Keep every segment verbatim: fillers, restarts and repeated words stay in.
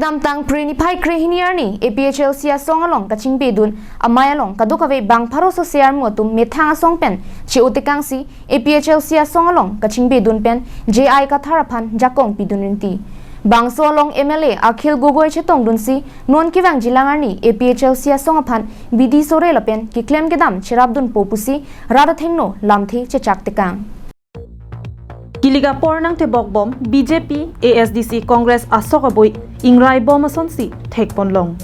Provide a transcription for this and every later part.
Kedamtang Phre niphai krehini arni A P H L C asong along kachingbedun amei along kadokave bang pharo sose armu atum methang asong pen che-o tekangsi A P H L C asong along kachingbedun pen J I Kathar aphan jakong pidun rinti. Bangso along M L A Akhil Gogoi chetongdunsi non kevangjilang arni A P H L C asong aphan bidi sore lapen keklem kedam cherapdunpo pusi rat athengno lamthe chechak tekang. Kilik apor nangtebok bom B J P, A S D C, Congress asok abui ingrai bom asonsi thekponlong.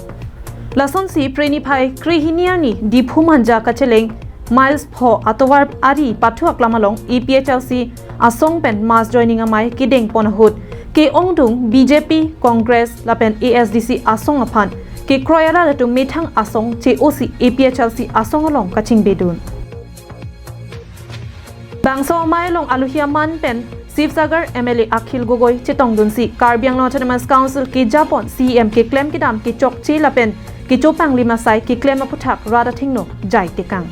Lasonsi Phre niphai krehini arni Diphu Manja kacheleng miles pho atovar ari pathu aklam along A P H L C asong pen mass joining amei kedengpon ahut ke-ongdung B J P, Congress lapen A S D C asong aphan kekroi arat atum methang asong che-osi A P H L C asong along kachingbedun. Bangso amei along alohi aman pen Sibsagar M L A Akhil Gogoi chetongdunsi Karbi Anglong Autonomous Council kejapon C E M keklem kedam kechokche lapen kechopanglim asai keklem aphuthak rat athengno jai tekang.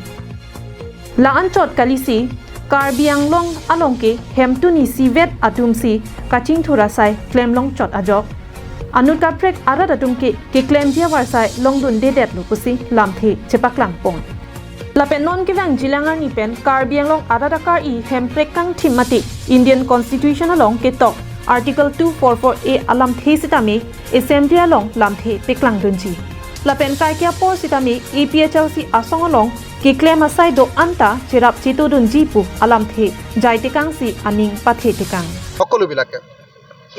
La-anchot kalisi Karbi Anglong along ke hemtuni sivet atumsi kachingthur asai klemlongchot ajok anut kaprek arat atum ke keklemji avarsai longdundedetlo pusi lamthe chepaklangpon. Lapen non kevangjilang arni pen Karbi Anglong arat akari hemprek kangthim mate Indian Constitution along ketok Article two four four A alamthe sitame Assembly along lamthe peklangdunji. Lapen kaike apor sitame A P H L C asong along keklem asai do-an ta cherap chetodunji pu alamthe jai tekangsi aning pathe tekang. সকলোবিলাকে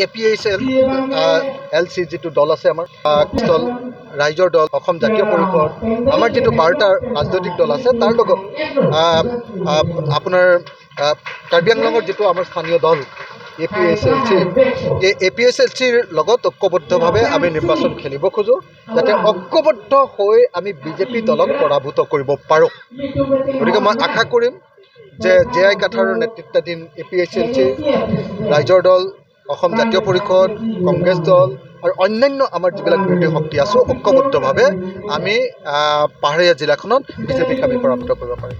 A P H L, আহ, এল চি যিটো দল আছে আমাৰ, আহ, দল, ৰাইজৰ দল, অসম জাতীয় পৰিষদ, আমাৰ যিটো বাৰটা ৰাজনৈতিক দল আছে, তাৰ লগত, আহ, আহ, আপোনাৰ, আহ, কাৰ্বি আংলঙৰ যিটো আমাৰ স্থানীয় দল এ পি এইচ এল চি, এই এ পি এইচ এল চিৰ লগত ঐক্যবদ্ধভাৱে আমি নিৰ্বাচন খেলিব খোজো, যাতে ঐক্যবদ্ধ হৈ আমি বি জে পি দলক পৰাভূত কৰিব পাৰোঁ। গতিকে মই আশা কৰিম যে জে আই কাথাৰৰ নেতৃত্বাধীন এ পি এইচ এল চি, ৰাইজৰ দল, অসম জাতীয় পৰিষদ, কংগ্ৰেছ দল আৰু অন্যান্য আমাৰ যিবিলাক বিৰোধী শক্তি আছো, ঐক্যবদ্ধভাৱে আমি, আহ, পাহাৰীয়া জিলাখনত বি জে পিক আমি পৰাভূত কৰিব পাৰিম।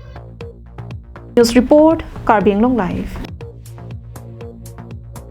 News report, Karbi Anglong Live.